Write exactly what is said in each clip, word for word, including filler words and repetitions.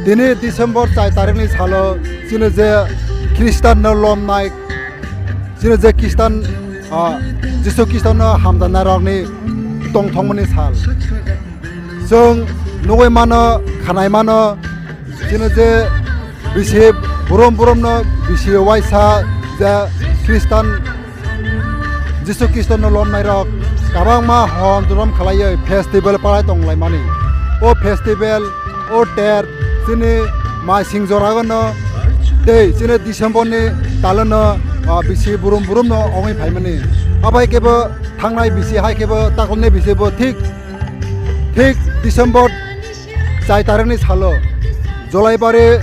Tini December chai tarikni salo chini je Khristanno lomnai, chini je Khristan, ah, Jisu Khristanno hamjaknairokni tongthokmani sal. Chwng nugwi mano, khanai mano, chini je bisi burum burumno bisi uaisa je Khristan Jisu Khristono lomnairok kwbangma hom jorom khlaiwi festival palai tonglaimani. O festival, o ter, chini masing joragano tei chini Decemberni talono, ah, bisi burum burumno ongwi phaimani. Abai kebo thangnai bisi hai kebo taklini bisi bo thik, thik December chai tarikni salo Jolaibari,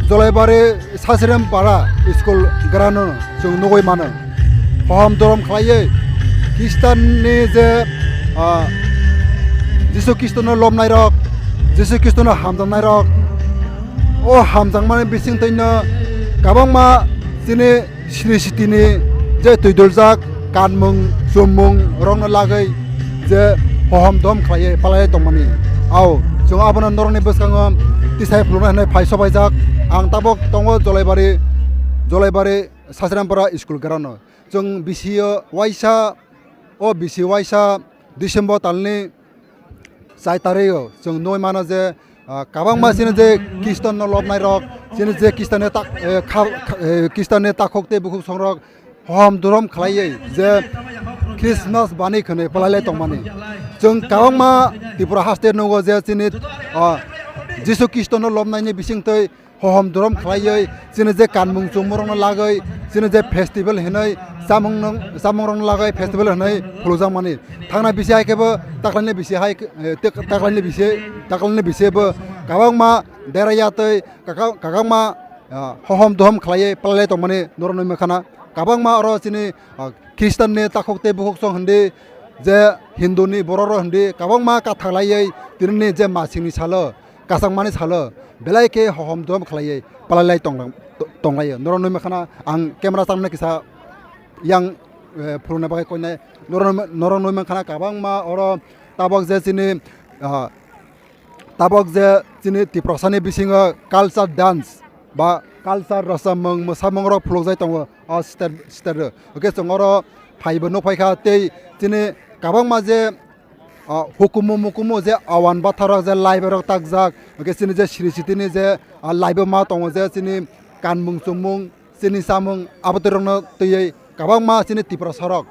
Jolaibari Sasrem para school ground-o chwng nugwi mano. Hohom dorom khlaiwi Khristanni je, ah, Jisu Khristono lomnairok, Jisu Khristono hamjaknairok, o hamjakmani bisingtwino kwbangma chini sri sitini je twidoljak kanmung chummung rokno lagwi je hohom dom khlaiwi palai tongmani. Ao, chwng abono norokni bwskango tisai phuluknai hwnwi phai sobaijak. Ang tabok tongo Jolaibari, Jolaibari Sasrampara school ground-o. Chwng bisio waisa, o bisi waisa December talni chai tario chwng nugwi mano je, ah, kwbangma chini je Khristanno lobnairok, chini je Khristanni tak, eh, kha-, kha-, eh, Khristanni takhuk tei bukhuk songrok hohom dorom khlaiwi je Christmas bani khwnwi palai lai tongmani. Chwng kwbangma Tripura haste nugo je chini, ah, Jisu Khristono lobnaini bisingtwi hohom dorom khlaiwi chini je kanmung chummungrokno lagwi chini je festival hinwi chamung nung, chamungrokno lagwi festival hinwi phulukjakmani. Thangnai bisi hai khe bo taklaini bisi hai, eh, tak-, taklaini bisi, taklaini bisi bo kwbangma deraiya tei kwkang-, kwkangma, ah, hohom dohom khlaiwi palai tongmani norok nugwi mankha na. Kwbangma oro chini, ah, Khristanni takhuk tei bukhuk song hindi je Hinduni borok rok hindi kwbangma kathak laiwi tinini je masingni salo, kachangmani salo belai khe hohom dohom khlaiwi palai lai tonglang-, to-, tonglaio. Norok nugwi mankha na ang camera chamna kisa yang, eh, phulukna bagwi koinai. Norok, norok nugwi mankha na kwbangma oro tabok je chini, ah, tabok je chini Tiprasani bisingo culture dance ba culture rwchapmung mwsamungrok phulukjai tongo o state, state o. Hwnkhe chwng oro phaibo nukphaikha tei chini kwbangma je, ah, hukumu mukumu je awan batharok je laiborok takjak, hwnkhe chini je sri sitini je, ah, laibo ma tongo je chini kanmung chumung, chini chamung abotorokno twiwi kwbangma chini Tiprasarok,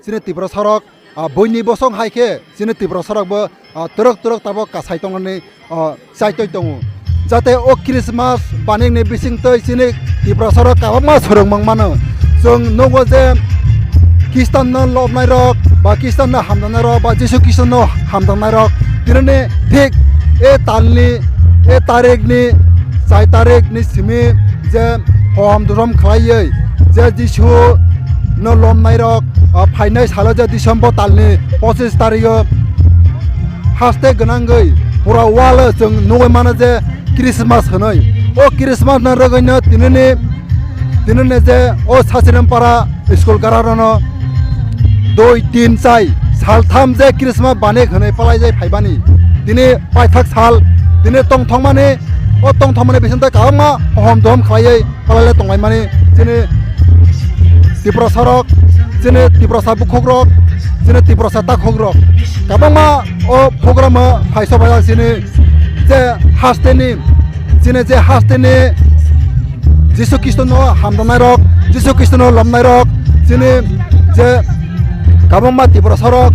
chini Tiprasarok, ah, buini bosong hai khe chini Tiprasarok bo, ah, twrwk twrwk tabok kasai tongnani, ah, chaitoi tongo. Jate o Christmas baningni bisingtwi chini Tiprasarok kwbangma swrwngmung mano. Chwng nugo je Khristanno lobnairok ba Khristanno hamjaknairok ba Jisu Khristono hamjaknairok tinini thik e talni, e tarikni, chai tarikni simi je hohom dohom khlaiwi je Jisu no lomnairok, ah, phainai salo je December talni pochis tarikh o haste gwnangwi pura wall o chwng nugwi mano je Christmas hwnwi. O Christmas no rwgwino tinini, tinini je o Sasirampara school gararano dui tin chai saltham je Christmas banik hwnwi palaijai phaibani. Tini paithak sal, tini tongthokmani, o tongthokmani bisingtwi kwbangma hohom dohom khlaiwi palai lai tonglaimani chini Tiprasarok, chini Tiprasa bukhukrok, chini Tiprasa takhukrok. Kwbangma o program o phai sobaijak chini je hasteni, chini je hasteni Jisu Khristono hamjaknairok, Jisu Khristono lomnairok, chini je kwbangma Tiprasarok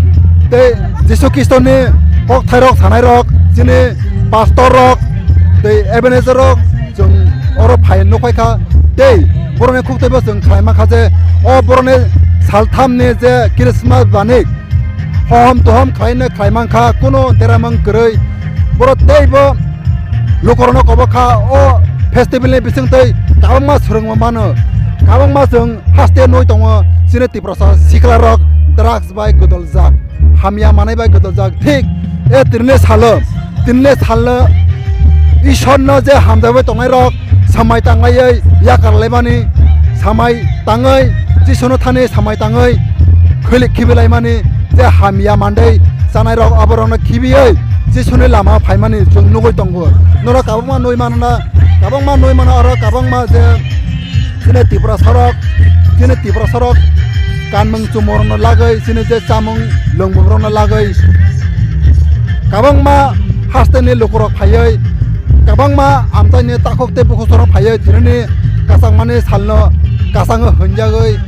tei Jisu Khristoni kokthairok sanairok, chini pastorrok tei Ebenezer rok chwng oro phai nukphaikha tei borokni khuktwibo chwng khlai mankha je o borokni salthamni je Christmas banik hohom tohom khlaino khlai mankha, kuno deramung kwrwi. Borok teibo lukurokno kobokha o festivalni bisingtwi kwbangma swrwngma mano, kwbangma chwng haste nugwi tongo chini Tiprasa siklarok drugs bai gwdaljak, hamya manwi bai gwdaljak. Thik e tinini salo, tinini salo Ishwarno je hamjakbai tongnairok samai tanglaiwi yakar laimani, samai tangwi Jisuno thani samai tangwi khwili khibilaimani je hamya mandai chanairok aborokno khibiwi Jisuni lama phaimani chwng nugwi tongo. Norok kabangma nui mano na, kabangma nui mano oro kabangma je chini Tiprasarok, chini Tiprasarok kanmung chumorokno lagwi, chini je chamung lwngmungrokno lagwi kabangma hasteni lukurok phaiwi, kabangma amchaini takhuk tei bukhusorok phaiwi tinini kachangmani salno kachangwi hwnjagwi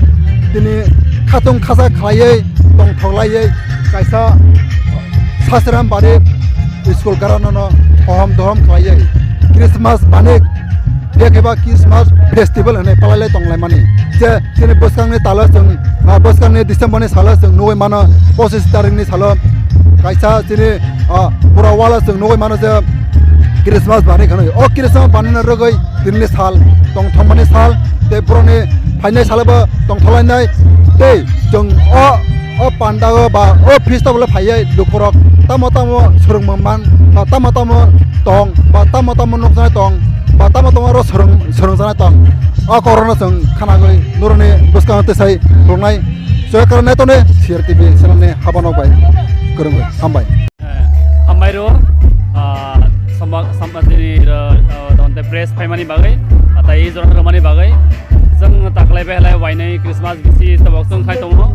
tini khatung khacha khlaiwi tongthoklaiwi kaisa Sasiram Bari school garanono hohom dohom khlaiwi Christmas banik, biyakhe ba Christmas festival hwnwi palailai tonglaimani. Je chini bwskangni talo chwng, ah, bwskangni December ni salo chwng nugwi mano, pochis tarikni salo kaisa chini, ah, pura wala chwng nugwi mano je Christmas banik hwnwi. O Christmas banina rwgwi tinini sal, tongthokmani sal, tei borokni phainai salo bo tongthoklainai. Tei chwng o, o pandao ba o festival o phaiwi lukurok tamo tamo swrwngma man, ba tamo tamo tong, ba tamo tamo nukjaknai tong, ba tamo tamo oro swrwng, swrwngjaknai tong. O kokrokno chwng khanagwi norokni bwskango tesai phunuknai. Joy Karan Naitone, C R T V channel ni habano bai kwrwngwi hambai. Eh, hambai rw, ah, samba-, samba-, chini rw, ah, tamo tei press phaimani bagwi, ah, tai ei jora rwmani bagwi. Chwng taklai bai halai wainwi Christmas bisi tabok chwng khai tongo.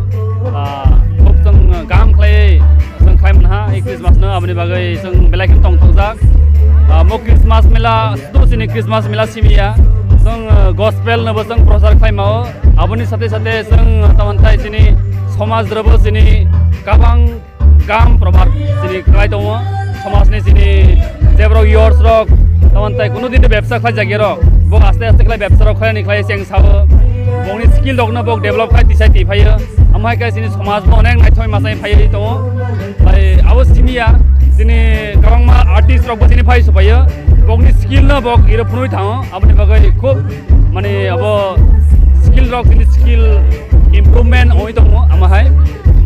Ah, khub chwng gaham khlai chwng khai manha ei Christmas no, aboni bagwi chwng belai khe tongthokjak. Ah, mo Christmas mela, sudu chini Christmas mela simiya. Chwng, ah, gospel no bo chwng prochar khlai mao. Aboni sathe sathe chwng tamo tei chini somaj rwbo chini kabang gam probar chini khlai tongo, somajni chini jeborok yors rok, tamon tai kunu din bebsa khlai jakya rok, bo aste aste khlai bebsa rok khlai ni khlai cheng sao, bongni skill rokno bok develop khlai tisai ti phaio, amhai kai chini somaj bo onek naithok masai phaiwi tongo, bai abo simiya chini kwbangma artist rok bo chini phai supaio, bokni skill no bok iro phunui thango, aboni bagwi khub mani abo skill rok chini skill improvement oi tongo, amahai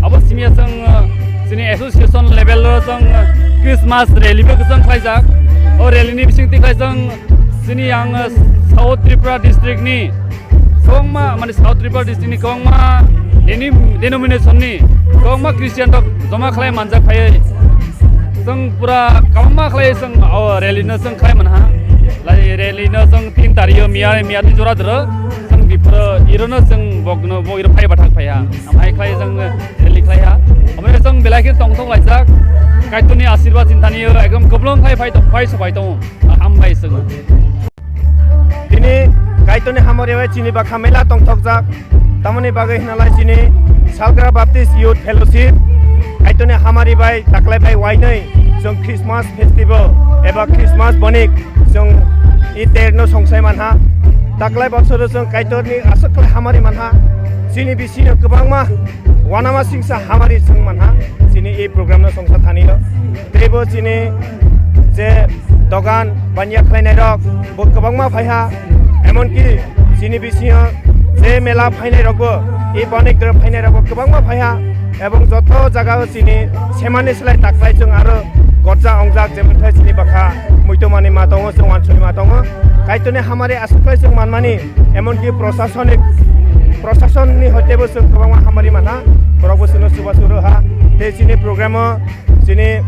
abo simiya chwng, uh, chini association level o chwng, uh, Christmas rally bo chwng khlaijak. O rally ni bising twi khlai chwng chini yang, uh, South Tripura district ni kwbangma, mani South Tripura district ni kwbangma deni-, denomination ni kwbangma Christian rok joma khlai manjak phaiwi. Chwng pura kwbangma khlai chwng o rally no chwng khlai manha. Lai rally no chwng tin tario miya, miya tin jora dro. Chwng biphoro iro no chwng bok no, bo iro phai bathak phaiha. Amhai khlai chwng rally khlaiha. Amhai chwng belai khe tongthok laijak. Kaitorni asirwad chini thani ekdom kwplwng khlai phai tong, phai sobai tongo. Hambai chwng. Tini Kaitorni hamari bai chini bakha mela tongthokjak. Tamoni bagwi hwnalai chini Salkra Baptist Youth Fellowship Kaitorni hamari bai taklai bai wainwi chwng Christmas festival eba Christmas bonik chwng i terno songsai manha. Taklai bosoro chwng Kaitorni aswk khlai hamari manha. Chini bisingo kwbangma wanama singsa hamari chwng manha chini i program no songsa thani o. Teibo chini je dogan banya khlainai rok bo kwbangma phaiha, emonki chini bisingo je mela phainai rokbo, i bonik doro phainai rokbo kwbangma phaiha, ebong joto jaga o chini semani slai taklai chwng aro gorja ongjak, jemon thai chini bakha muitomani ma tongo, chwng wansukni ma tongo, Kaitorni hamari aswk khlai chwng manmani, emonki prosasonik, prosasonni hoitebo chwng kwbangma hamari manha, borokbo chwngno chubachu rwha, tei chini program o chini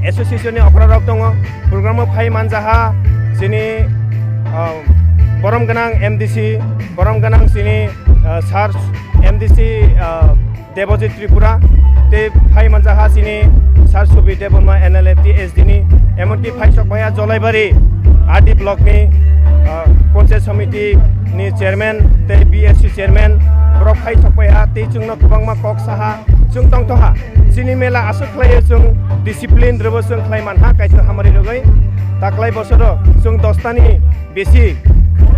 association ni okra rok tongo, program o phai manjaha chini, ah, borom gwnang M D C, borom gwnang chini, ah, sir M D C, ah, Debojit Tripura, tei phai manjaha chini sir Subi Debbarma N L F T S D ni, emonki phai sok phaiha Jolaibari R D block ni, ah, Panchayat Samiti ni chairman tei B S C chairman, borok phai sok phaiha tei chwngno kwbangma kok saha. Chwng tongthoha, chini mela aswk khlaiwi chwng discipline rwbo chwng khlai manha Kaitor hamari rwgwi. Taklai bosoro chwng dostani besi,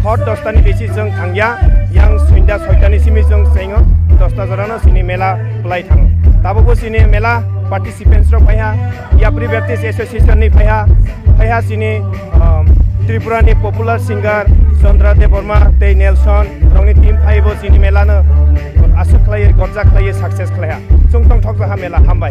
hor dostani besi chwng thangya, yang sunda soitani simi chwng chengo, dosta jorano chini mela plai thango. Tabukbo chini mela participants rok phaiha, Yapri Baptist Association ni phaiha, phaiha chini, um, Tripura ni popular singer Chandra Debbarma tei Nelson rokni team phaibo chini mela no aswk khlaiwi gorjak khlaiwi success khlaiha. Chwng tongthok jaha mela, hambai.